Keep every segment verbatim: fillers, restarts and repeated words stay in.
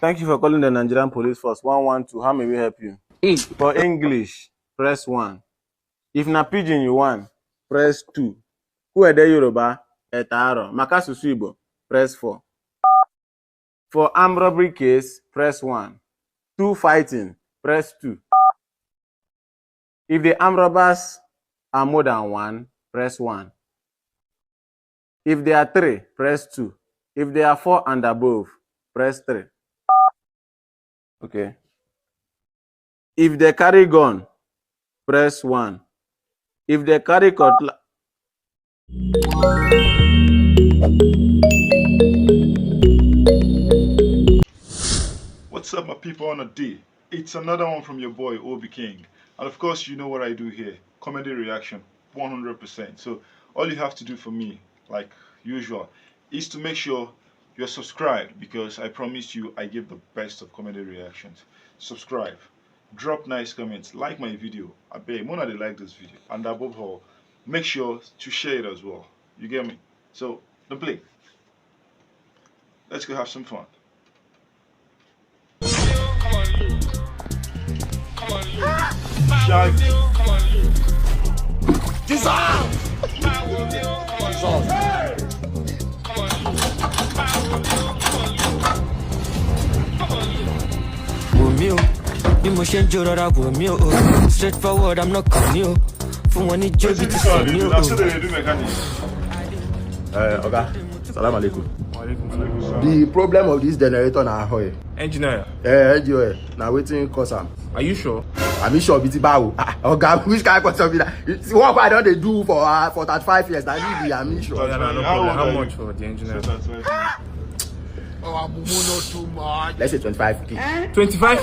Thank you for calling the Nigerian Police Force one one two. How may we help you? For English, press one. If na pidgin you want, press two. Kuede Yoruba, etaro. Makasusu Igbo, press four. For armed robbery case, press one. Two fighting, press two. If the armed robbers are more than one, press one. If they are three, press two. If they are four and above, press three. Okay. If they carry gun, press one. If they carry cutlass, What's up, my people, on a D? It's another one from your boy, Obi King. And of course, you know what I do here, comedy reaction, one hundred percent. So all you have to do for me, like usual, is to make sure you're subscribed, because I promise you I give the best of comedy reactions. Subscribe, drop nice comments, like my video. I beg, more they like this video. And above all, make sure to share it as well. You get me? So don't play. Let's go have some fun. Shaggy. Jesus! Jesus! Wò mí o, bí mo ṣe ń jó rọra wò mí o. Straight forward, I'm not kàn ní o. Fún wọn ní jóbi ti sàn ní o. Oga, salam alaikum. The problem of this generator na oil. Engineer. Eh, engineer, na wetin cause am? Are you sure? Are you sure? Biti bawo. Ah, oga, which kind of question be that? What I don dey do for uh, for thirty-five years? Na me be am sure. Yeah, no, no problem. How much for the engineer? Let's say twenty-five k. Twenty-five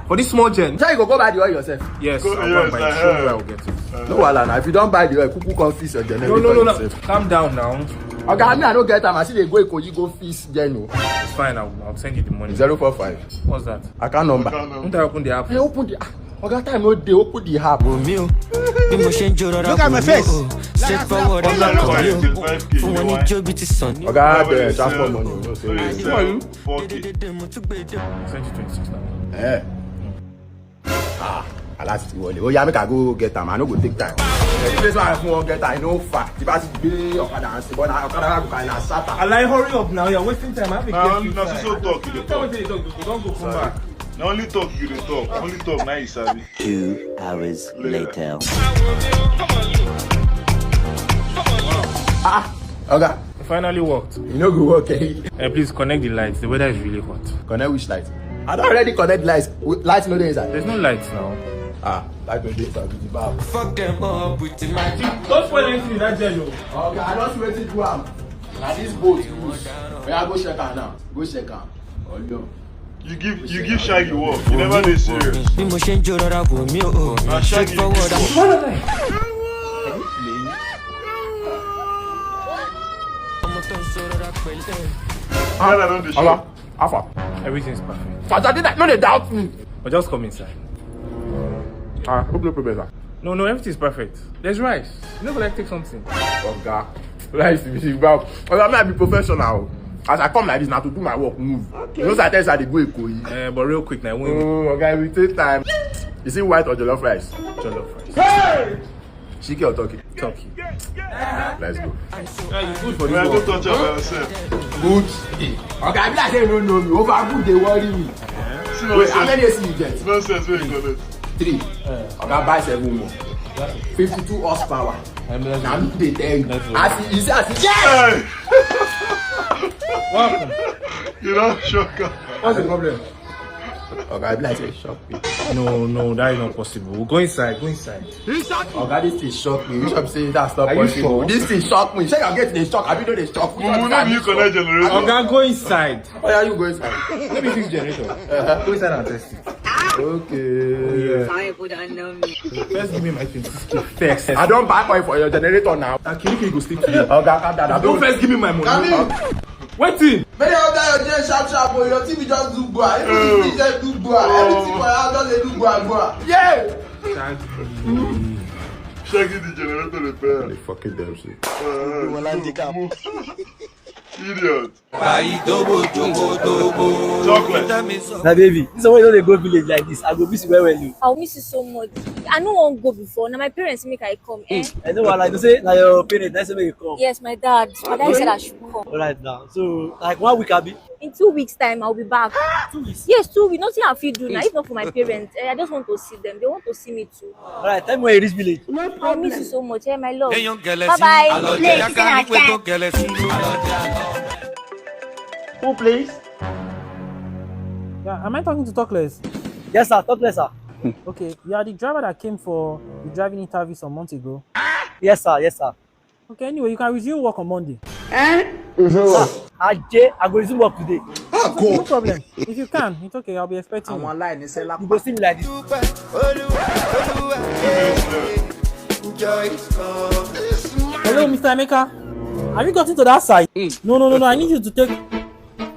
for this small gen. Shey you go go buy the oil yourself? Yes, go, I yes, buy. Show where I will get it. No wahala na. If you don buy the oil, kuku come fix your generator. No, no, no, no. Yourself. Calm down now. Oga, me I no get am. I see dey go Ikoyi go fix gen o. It's fine. I'll, I'll send you the money. Zero four five. What's that? Account number. Account number. Don't open the app. I open the. Ah, oga, time no dey. Open the app. Wò mí o, bí mo ṣe ń jó rọra wò mí o. Straight forward, I'm not coming o. Fún wọn ní jóbi ti sàn ní. Oga, the transfer money. No, sorry. How are you? Forty. Twenty twenty-six now. Eh. Ah, aláti ti wọlé. Ó yá, make I go get am. I no go take time. The place where I fún wọn get am, I no far. Tí bá ti gbé ọ̀kadà and ṣe bọ́nà ọ̀kadà wà bùkà iná sátà. Alai, hurry up now. You're wasting time. I have a guest inside. Na so so talk you dey talk. Wetin you talk? You don go come back. Na only talk you dey talk. Only talk na you sabi. Two hours later. Ah, oga. It finally worked. You no go work, eh? Eh, please connect the lights. The weather is really hot. Connect which light? I don already connect lights. Light no dey inside. There's no lights now. Ah, light no dey inside. With the bar. Fuck them up with the magic. Don't spoil anything with that gel, o. Okay, I don see wetin do am. Na this boat use. Oya, go check am now. Go check am. Ọlọ́run. You give you give Shaggy work. You never dey serious. Bí mo ṣe ń jó rọra wò mí o. Na Shaggy. Straightforward. Yàrá don dey show. Alpha, everything is perfect. Father, did I no dey doubt me? But just come inside. Ah, hope no problem, sir. No, no, everything is perfect. There's rice. You no go like take something. Oga, rice be the bag. Oga, me I be professional. As I come like this, na to do my work, move. Okay. You know say I tell you say I dey go Ikoyi. Eh, but real quick, na when. Oh, oga, we take time. Is it white or jollof rice? Jollof rice. Hey! Chicken or turkey? Turkey. Let's go. Yeah, you good for this one. Go touch up yourself. Good. Oga, I be like say you no know me. Over good, dey worry me. Wait, how many A C you get? Nonsense, where you collect? Three. Oga, buy seven more. Fifty-two horsepower. Na me dey tell you. As you see, as you, yes! What happened? You don shock am. What's the problem? Oga, I be like say shock me. No, no, that is not possible. Go inside, go inside. Oga, this thing shock me. You sure say that's not possible? This thing shock me. Shey your gate dey shock? Abi no dey shock? Mumu, no be you collect generator. Oga, go inside. Oh yeah, you go inside. Let me fix generator. Go inside and test it. Okay. Yeah. First, give me my twenty-six K first. I don buy oil for your generator now. Na Kiriki go sleep today. Oga, calm down. Don't first give me my money. Wetin? Make dem order your chair sharp sharp o, your T V just do gbua, even the fridge just do gbua, everything for your house just dey do gbua gbua. Yeah! Shaggy the generator repair. They fucking damn shit. Uh, Idiot. Chocolate. My baby, this one wey you no dey go village like this, I go miss you well well o. I'll miss you so much. I no wan go before. Na my parents make I come. Eh? I know what I do say, na your parents, na say make you come. Yes, my dad. My dad said I should come. All right now. So, like one week, abi? In two weeks' time, I'll be back. Two weeks. Yes, two weeks. Nothing I fit do now. If not for my parents, eh, I just want to see them. They want to see me too. All right, tell me when you reach village. I'll miss you so much. Eh, my love. Èèyàn gẹ̀lẹ́ Bye sí. Bye. Àlọ́jẹ́ yàká ní pé tó gẹ̀lẹ́ sí. Who, please? Yeah, am I talking to Talkless? Yes, sir. Talk less, sir. Okay, you are the driver that came for the driving interview some months ago. Yes, sir. Yes, sir. Okay, anyway, you can resume work on Monday. Sir, Ajay, I go resume work today. No problem. If you can, it's okay. I'll be expecting you. Àwọn aláìníṣẹ́ You lápá. go see me like this. Hello, Mister Emeka. Have you gotten to that side? No, no, no, no. I need you to take.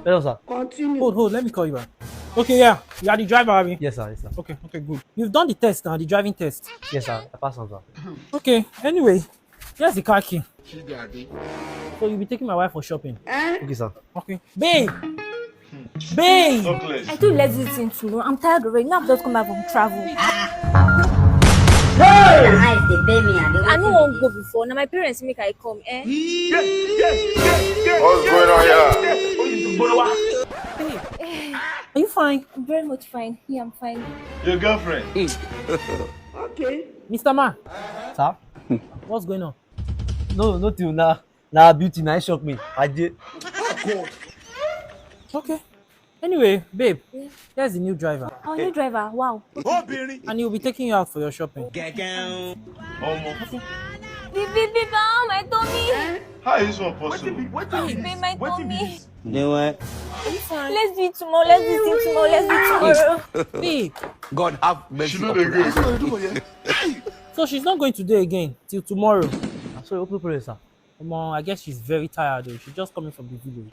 Hello, sir. Hold, hold. Let me call you back. Okay, yeah. You are the driver, abi? Yes, sir. Yes, sir. Okay, okay, good. You've done the test now, the driving test. Yes, sir. I pass am, sir. Okay. Anyway, here's the car key. So you'll be taking my wife for shopping. Okay, sir. Okay. Babe. Babe. Chocolate. I told you let's do this thing tomorrow. I'm tired already. Now I've just come back from travel. Your eyes dey pay me and they I no wan go before. Na my parents make I come. Eh? What's going on here? Babe. Are you fine? I'm very much fine. Yeah, I'm fine. Your girlfriend. Okay. Mister Ma. Sir? What's going on? No, nothing. Na, na beauty na shock me. Ajay. Okay. Anyway, babe, here's the new driver. Our new driver. Wow. Obìnrin. And he'll be taking you out for your shopping. Omo. Baby, baby, oh my tummy. How is this one possible? Baby, my tummy. Are you fine? Let's do it tomorrow. Let's do it tomorrow. Let's do it tomorrow. Babe. God have mercy She know the upon us. good. So she's not going today again till tomorrow. So you open prayer, sir. Omo, I guess she's very tired though. She's just coming from the village.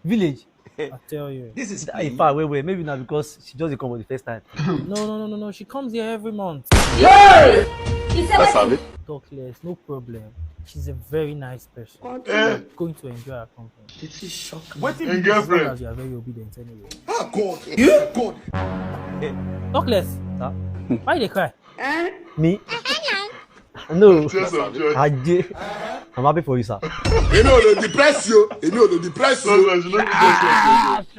Village. I tell you. This is In fact, wait, wait. Maybe now because she just dey come for the first time. No, no, no, no, no. She comes here every month. He said what? Talk less, no problem. She's a very nice person. Eh? Going to enjoy her company. What In As long girlfriend. As you are very obedient anyway. Ah, God. You God. Talk less. Sir? Why they cry? Me? No. Tears of joy. Ajay. I'm happy for you, sir. Èmi ò lè depress you. Èmi ò lè depress you. Chocolate, you know you just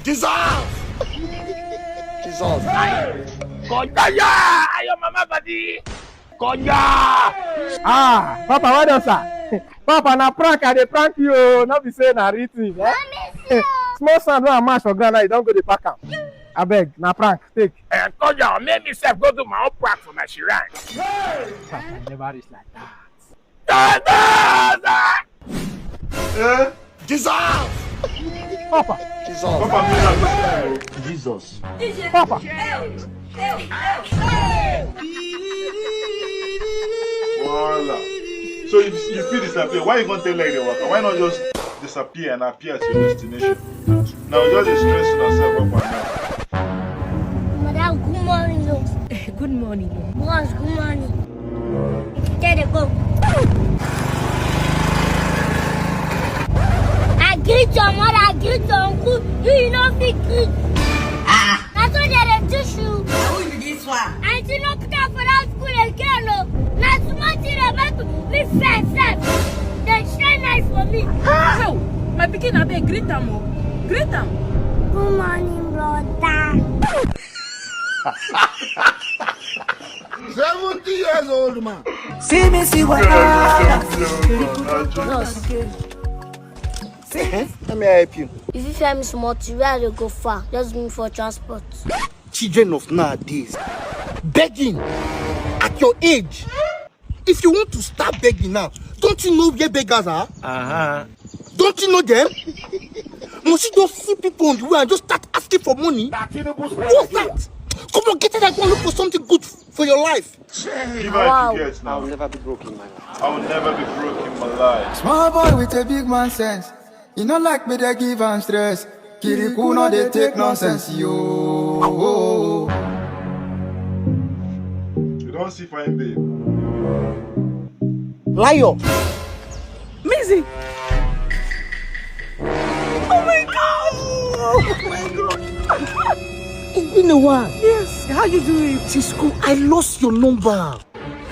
Jesus! Jesus! Kọjá yá, ayọ̀ mama bàdí. Kọjá. Ah, Papa, well done, sir. Papa, na prank I dey prank you o. No be say na real thing. Eh? Small sand wey I mash for ground now, you don go dey pack am. Abeg, na prank. Take. Ẹ kọjá, make me sef go do my own prank for my shrine. Papa, never reach like that. Eh? Jesus! Papa, Jesus! Papa, me that. Jesus! Papa. Voila. So you, you feel disappear. Why you gonna tell like the waka? Why not just disappear and appear at your destination? Now just dey stress yourself up and down. Madam, good morning. Oh. Good morning. Bros, good morning. Get a go. I greet your mother, I greet your uncle. You, you know, fit greet. Ah. That's why they reduce you. Who be this one? I did not come for that school again. Oh. Now, small thing about me, fair, fair. They shine nice for me. How? My pikin, abeg, greet am o. Greet am. Good morning, brother. Seventy years old man. See me, see what I Bros, let me help you. If you find me small tea, where I dey go far, just give me for transport. Children of nowadays, begging at your age. If you want to start begging now, don't you know where beggars are? Uh-huh. Don't you know them? Must you just see people on the way and just start asking for money? What's that? Come on, get out and go and look for something good for your life. Give her a ticket now. I will never be broke in my life. I will never be broke in my life. Small boy with a big man sense. You know like me, they give am stress. Kiriku no dey take nonsense, yo. You don see fine babe. Liar. Maisie. Oh my god. Oh my god. It's been a while. Yes. How you doing? Cisco, I lost your number. I,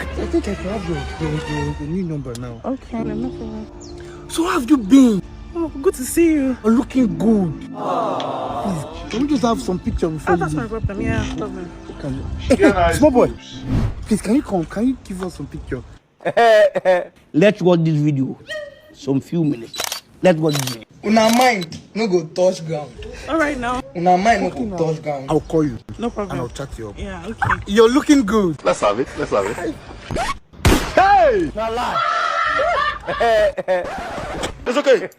I think I should have your, your, your, your new number now. Okay, no problem. So how have you been? Oh, good to see you. You're looking good. Please, can we just have some picture before Oh, that's you my leave? Problem. Yeah, no problem. Can, Get nice small boy, boobs. Please, can you come? Can you give us some picture? Let's watch this video. Some few minutes. Let's watch this video. Una mind no go touch ground. All right now. Una mind no go touch ground. I'll call you No problem. and I'll chat you up. Yeah, okay. You're looking good. Let's have it. Let's have it. Hey! It's okay.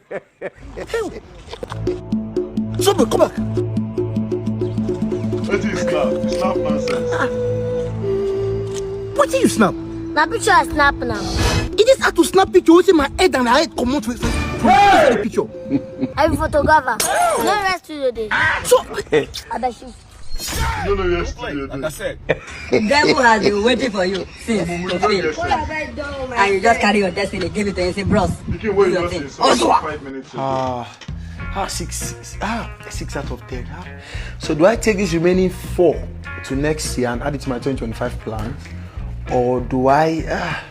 Somebody, come back. Let it snap. Snap nonsense. What do you snap? Na picture I snap now. It is hard to snap picture. Wetin my head and my head comot for for- for the picture. I be photographer. No rest studio dey. So, Abeg shift. You don't know yesterday. Like I said. Devil has been waiting for you since to fail. And you just carry your destiny, give it to him, say, bros, You can wait do your just thing. in some Oswa! Five minutes. Ah, ah, six, ah, six out of ten. Ah. So do I take this remaining four to next year and add it to my twenty twenty-five plan, or do I ah,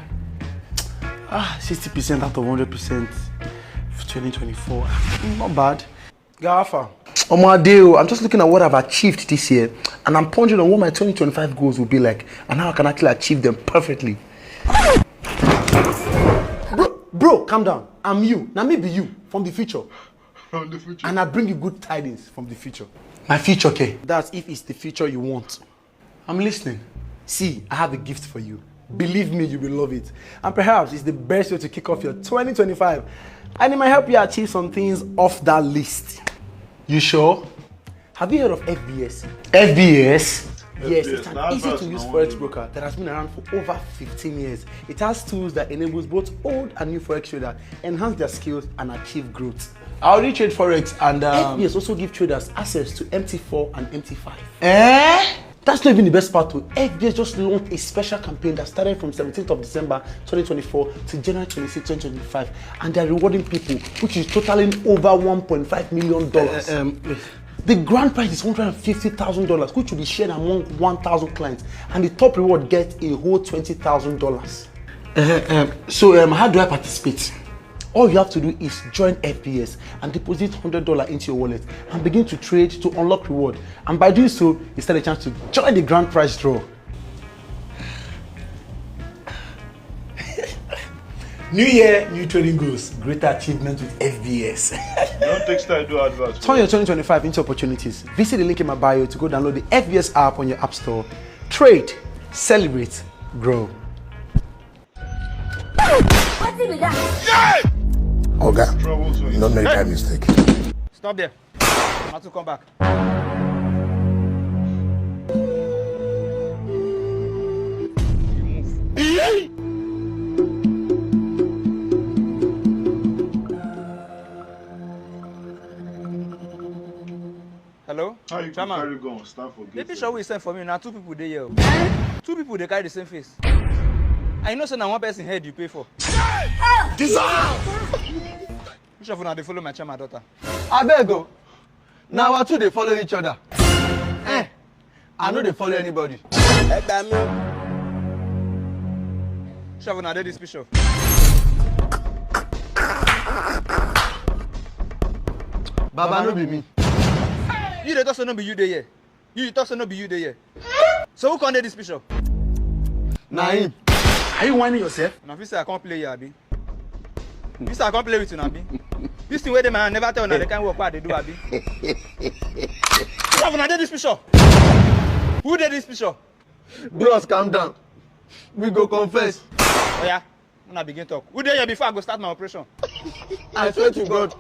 ah sixty percent out of hundred percent for twenty twenty-four? Ah, not bad. Gafa. Omo Adeo, I'm just looking at what I've achieved this year, and I'm pondering on what my twenty twenty-five goals will be like and how I can actually achieve them perfectly. Bro, bro, calm down. I'm you. Now me be you from the future. From the future. And I bring you good tidings from the future. My future, okay? That's if it's the future you want. I'm listening. See, I have a gift for you. Believe me, you will love it. And perhaps it's the best way to kick off your twenty twenty-five. And it might help you achieve some things off that list. You sure? Have you heard of F B S? F B S? Yes, F B S, it's an that's easy to that's use not forex one. Broker that has been around for over fifteen years. It has tools that enables both old and new forex traders enhance their skills and achieve growth. I already trade forex, and um, F B S also give traders access to M T four and M T five. Eh? That's not even the best part, though. F B S just launched a special campaign that started from seventeenth of December twenty twenty-four to January twenty-sixth, twenty twenty-five, and they're rewarding people, which is totaling over one point five million dollars. Um, the grand prize is one hundred and fifty thousand dollars, which will be shared among one thousand clients, and the top reward gets a whole twenty thousand dollars. Uh, um, so, um, how do I participate? All you have to do is join F B S and deposit hundred dollars into your wallet and begin to trade to unlock reward. And by doing so, you stand a chance to join the grand prize draw. New year, new trading goals, greater achievement with F B S. Don't take style do advert. Turn your twenty twenty-five into opportunities. Visit the link in my bio to go download the F B S app on your app store. Trade, celebrate, grow. Wetin be that? Oga, Trouble to you don't make that mistake. Stop there. I have to come back. Hello? How you Chairman, carry gun, stand for the gate? picture we send for me now, two people dey here. Two people dey carry the same face. And you know say na one person head you pay for. Which of una dey follow my chairman daughter? Abeg o, na our two dey follow each other. Eh, I no dey follow anybody. Which of una dey this picture? Baba, no be me. You dey talk say no be you dey here. You talk say no be you dey here. So who come dey this picture? Na him. Are you whining yourself? Una fit say I come play you, abi? You say I come play with una, abi? This thing wey dey my hand never tell una the kind work wey I dey do, abi? Which of una dey this picture? Who dey this picture? Bros, calm down. We go confess. Oya, una begin talk. Who dey here before I go start my operation? I swear to God.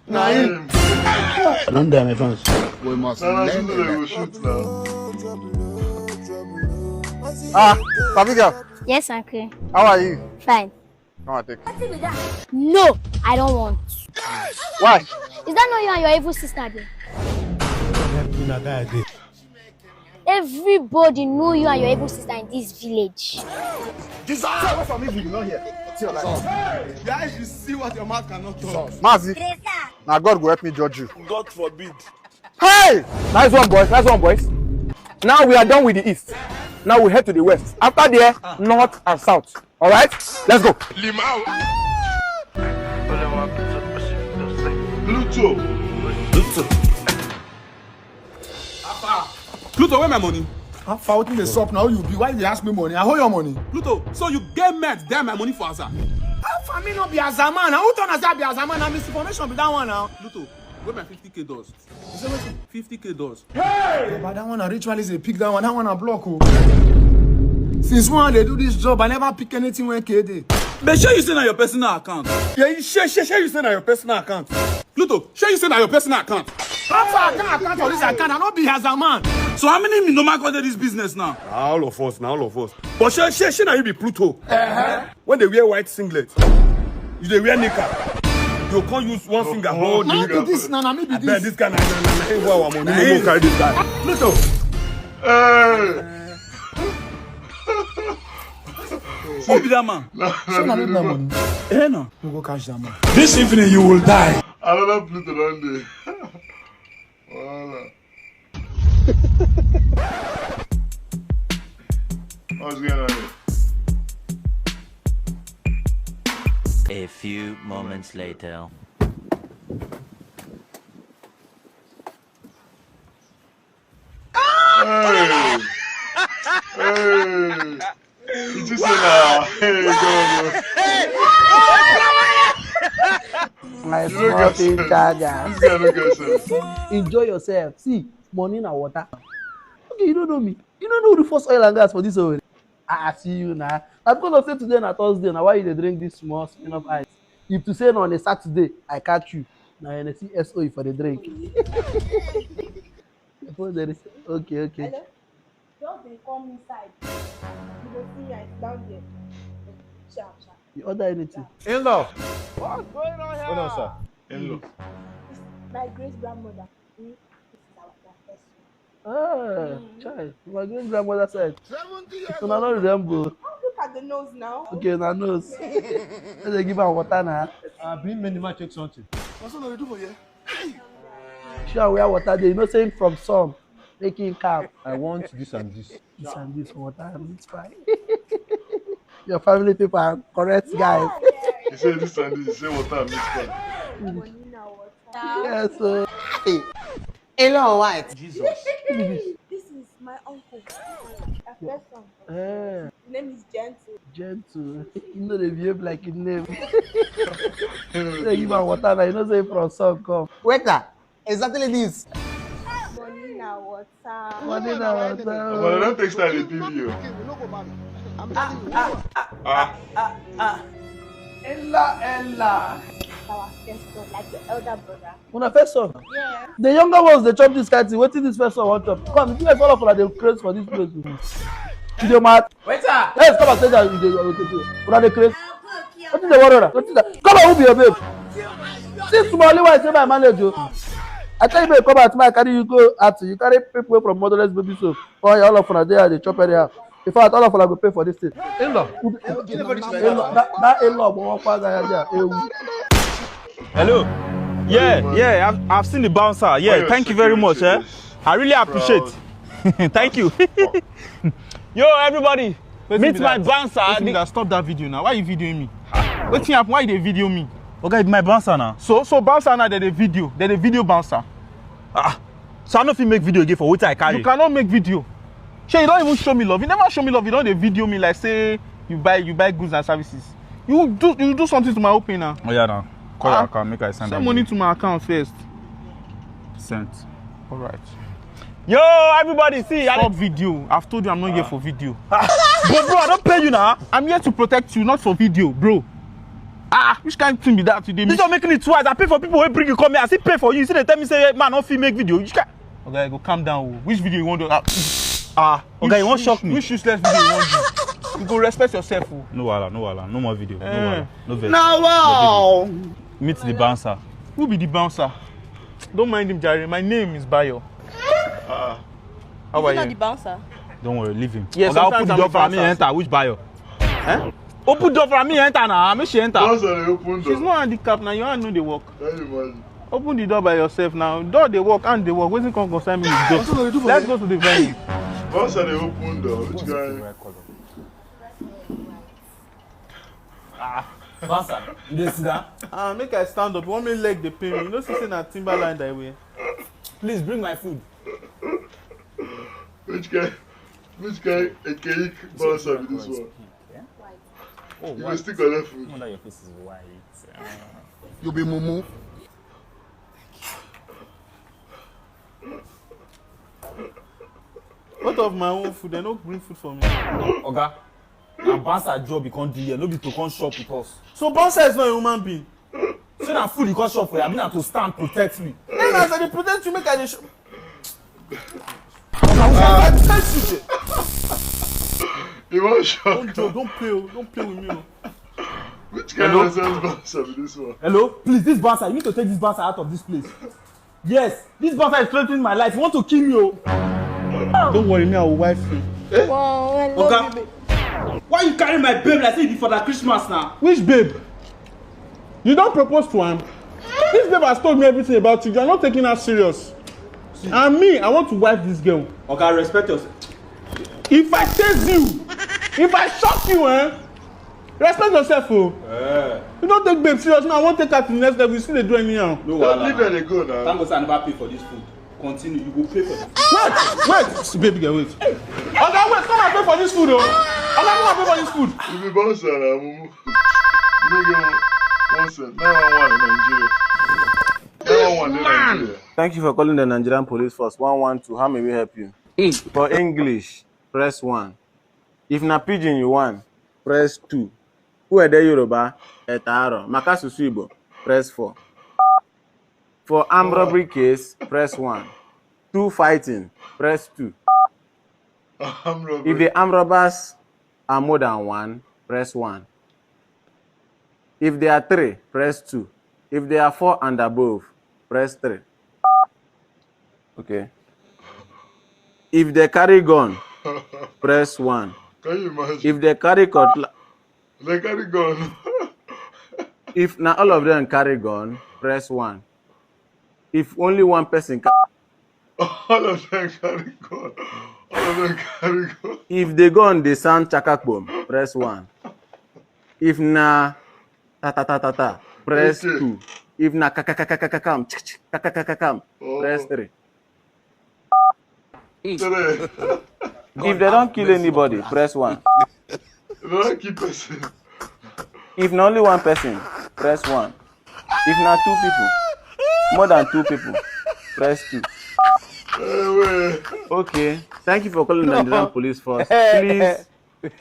Na him. I don't die, my fans. We must learn. They will shoot now. Ah, Fabiga, Yes, uncle. How are you? Fine. Come and take. No, I don't want. Why? Is that not you and your evil sister there? Help me na die dey. Everybody know you and your evil sister in this village. Jesus! Stay away from me if you no hear. See your life. Guys, you see what your mouth cannot talk. Mazi, na God go help me judge you. God forbid. Hey! Nice one, boys. Nice one, boys. Now we are done with the east. Now we head to the west. After there, north and south. All right? Let's go. Limau. Pluto. Pluto. Pluto, where my money? How far wetin dey sup na? Who you be? Why you dey ask me money? I hold your money. Pluto, so you get met there my money for Aza? How far me no be Azaman? Na who turn as I be Azaman? Na misinformation be that one now. Pluto, where my fifty k dollars? You say wetin? fifty k dollars. Baba, that one na ritualist dey pick that one. That one na block o. Since when I dey do this job, I never pick anything wey K dey. But sure you say na your personal account. Yeah, you share, share, share. You say na your personal account. Pluto, sure you say na your personal account. How far I can account for this account? I no be Azaman. So how many normal come dey this business now? Na all of us, na all of us. But shey shey shey na you be Pluto? When dey wear white singlet, you dey wear knicker. You come use one finger hold Na the me be this na, na me be Abeg, this. This guy na na na na him go our money. No, no, carry this guy. Pluto. Who be that man? So na me be my money. Eh no. We go catch that man. This evening you will die. Another Pluto don dey. Wahala. What's going on here? A few moments later. Hey! Hey! You just say na. Hey, go, go. My You don't small get thing sense. Charger. This guy don't get sense. Enjoy yourself. See, money na water. Okay, you don't know me. You don't know the first oil and gas for this oil. I see you now. Na because of say today na Thursday na why you dey drink this small Smirnoff Ice. If to say na on a Saturday I catch you, na Hennessy S O you for dey drink. Suppose there is okay, okay. Hello? Just dey come inside. You go see me, I sit down there. Sharp, sharp. You order anything? In-law. What's going on here? Hold on, sir. In-law. My great grandmother. Hmm? This is our first one. Ah, child. My great grandmother side. Seventy years Una no resemble. Oh, look at the nose now. Okay, na nose. Make dem give am water na. Uh, bring me the man take something. What's all you do for here? Sure, where water dey. You know say from sun. Make him calm. I want this and this. This and this water and meat pie. Your family people are correct guys. He said this and this. He said water and meat pie. Money na water. Yes, so. Hello, white. Jesus. This is my uncle. A person. Eh, His name is Gentle. gentle. You know they behave like him name. Say give am water now. You know say from sun come. Waiter, exactly this. Money na water. Money na water. But I don't take style dey bill you. I'm telling you. Ah, Ella, Ella. Our first son, like the elder brother. Una first son. Yeah. The younger ones dey chop this kind thing. Wetin this first son wan chop? Come, you guys all of una dey craze for this place. You dey mad? Waiter. Let's come and say that you dey. Una dey craze. Wetin dey worry una? Wetin dey? Come on, who be your babe? See small only why I say my manage o. I tell you make you come out, make I carry you go out. You carry people wey from motherless baby so. Oh yeah, all of una dey dey chop anyhow. In fact, all of una go pay for this thing. In-law. In-law, that, that in-law go walk pass that area. Ewu. Hello. Yeah, yeah, I've, I've seen the bouncer. Yeah, Why thank you you very security much. Eh? this I really appreciate. Thank you. Yo, everybody, meet my bouncer. Wetin be that? Stop that video now. Why you videoing me? Wetin happen? Why you dey video me? Okay, my bouncer now. So, so bouncer now, they dey video. They dey video bouncer. Ah, so I no fit make video again for wetin I carry. You cannot make video. Shey, you don't even show me love. You never show me love. You don't dey video me like say you buy, you buy goods and services. You do, you do something to my opening now. Oh yeah, now. Call Ah. your account, make I send Send am. Money to my account first. Sent. All right. Yo, everybody, see. I Stop video. I've told you I'm not here for video. But bro, I don't pay you now. I'm here to protect you, not for video, bro. Ah, which kind of thing be that today? This don't make me twice. I pay for people who bring you come here. I still pay for you. You see, they tell me say man don't fit make video. You can Okay, go calm down. Oh. Which video you want to? Ah, Ah, okay, you want which- shock me? Which useless video you want to? You go respect yourself o. No wahala, no wahala, no more video, no Eh. Wahala, no vex. Na wow. Meet the bouncer. Who be the bouncer? Don't mind him, jare. My name is Bayo. Ah, how are you? Is he not the bouncer? Don't worry, leave him. Yes, oga, open the door for me, enter. Which Bayo? Eh? Open door for me, enter now. Make she enter. Bouncer dey open door. She's not handicapped now. Your hand no dey work. Can you imagine? Open the door by yourself now. Door dey work, hand dey work. Wetin come concern me with door? Let's go to the venue. Bouncer dey open door. Which guy? Ah, Bouncer, you dey sit down? Ah, make I stand up. You want me leg dey pain me? You know say na Timberland I wear. Please bring my food. Which guy? Which guy? A cake bouncer be this one. Oh, you still collect food. Wonder your face is white. Uh... You be mumu. What of my own food? They no bring food for me. Oga, na bouncer job you come do here, no be to come shop with us. So bouncer is not a human being. So na food you come shop for here, abi na to stand protect me? Then as I dey protect you, make I dey shop. You wan shock? Don't joke, don't play, don't play with me. Which kind of nonsense bouncer be this one? Hello, please, this bouncer, you need to take this bouncer out of this place. Yes, this bouncer is threatening my life. He want to kill me, oh. Don't worry, me, I will wife you. Wow, I love you, babe. Why you carry my babe like say you be for that Christmas now? Which babe? You don't propose to him. This babe has told me everything about you. You are not taking her serious. And me, I want to wife this girl. Okay, respect yourself. If I chase you, if I shock you, eh? Respect yourself, oh. Eh. You don't take babe serious now. I want take her to the next level. You still dey do anyhow. No wahala. Leave her dey go now. Thank God say I never pay for this food. Continue. You go pay for the food. Wait, wait, baby girl, wait. Oga, wait. Come and pay for this food, oh. Oga, come and pay for this food. You be bouncer na mumu. You no get one cent. Nine one one in Nigeria. Nine one one in Nigeria. Thank you for calling the Nigerian Police Force one one two. How may we help you? For English, press one. If na pidgin you want, press two. Who ede Yoruba, etaro, makasusu Igbo, press four. For armed robbery case, press one. Two fighting, press two. Armed robbery. If the armed robbers are more than one, press one. If they are three, press two. If they are four and above, press three. Okay. If they carry gun, press one. Can you imagine? If they carry cutlass, they carry gun. If na all of them carry gun, press one. If only one person ca- All of them carry gun. All of them carry gun. If the gun dey sound chakakbom, press one. If na ta ta ta ta ta, press two. If na kakakakakakam, kakakakakam, press three. Three. If they don't kill anybody, press one. They don't kill person. If na only one person, press one. If na two people, more than two people, press two. Eh, well. Okay. Thank you for calling the Nigerian police force. Please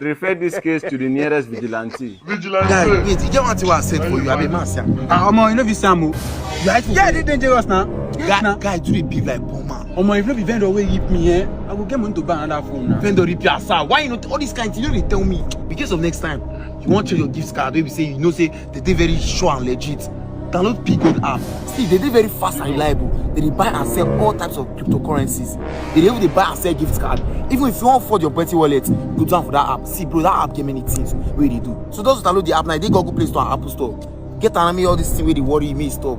refer this case to the nearest vigilante. Vigilante. Guy, wait, you get one thing wey I said for you, abi man, see am. Ah, omo, you no fit see am o. You hide for. Yeah, dey dangerous now. Yes, guy, now. Guy, do dey behave like poor man. Omo, if no be vendor wey rip me, eh, I go get money to buy another phone now. Vendor rip you, asa. Why you no all this kind thing? You no dey tell me. Because of next time, you wan check your gift card, wey be say you know say they dey very sure and legit. Download P Gold app. See, they dey very fast and reliable. They dey buy and sell all types of cryptocurrencies. They dey even dey buy and sell gift card. Even if you wan afford your Betty wallet, go down for that app. See, bro, that app get many things wey dey do. So just download the app now. E dey Google Play Store and Apple Store. Get am, make all this thing wey dey worry you, make e stop.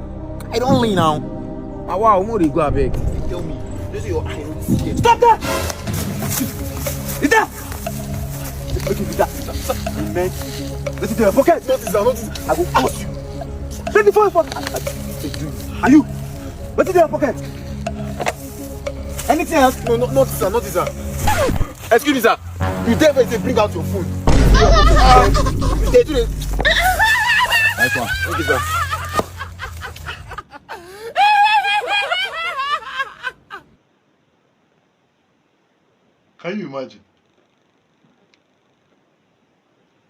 I don lean now. Awa, omo dey go abeg. Tell me. Just your eye no dey see. Stop that! Is that? Okay, be that. Man, wetin dey your pocket? Notice am, notice. I go curse you. Take the phone for. Are you? Wetin dey your pocket? Anything else? No, no, notice am, notice am. Excuse me, sir. You dey very say bring out your phone. You dey do this. Nice one. Thank you, sir. Can you imagine?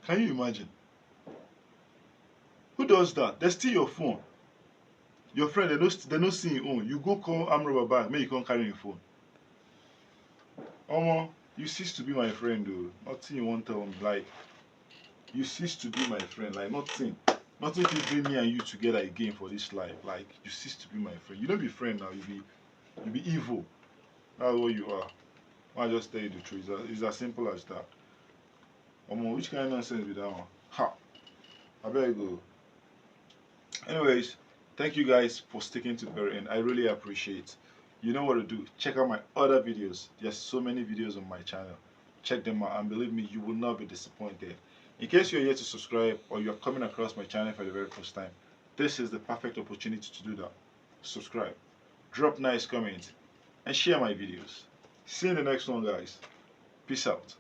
Can you imagine? Who does that? They steal your phone. Your friend, they no, they no see your own. You go call arm robber back, make you come carry your phone. Omo, You cease to be my friend, though. Nothing you want to tell me. Like, you cease to be my friend. Like, nothing. Nothing can bring me and you together again for this life. Like, you cease to be my friend. You don't be friend now. You be, you be evil. That's what you are. I just tell you the truth. It's as, it's as simple as that. Omo, which kind of nonsense be that one? Ha! I better go. Anyways, thank you guys for sticking to the very end. I really appreciate. You know what to do. Check out my other videos. There's so many videos on my channel. Check them out, and believe me, you will not be disappointed. In case you're yet to subscribe or you're coming across my channel for the very first time, this is the perfect opportunity to do that. Subscribe, drop nice comments, and share my videos. See you in the next one, guys. Peace out.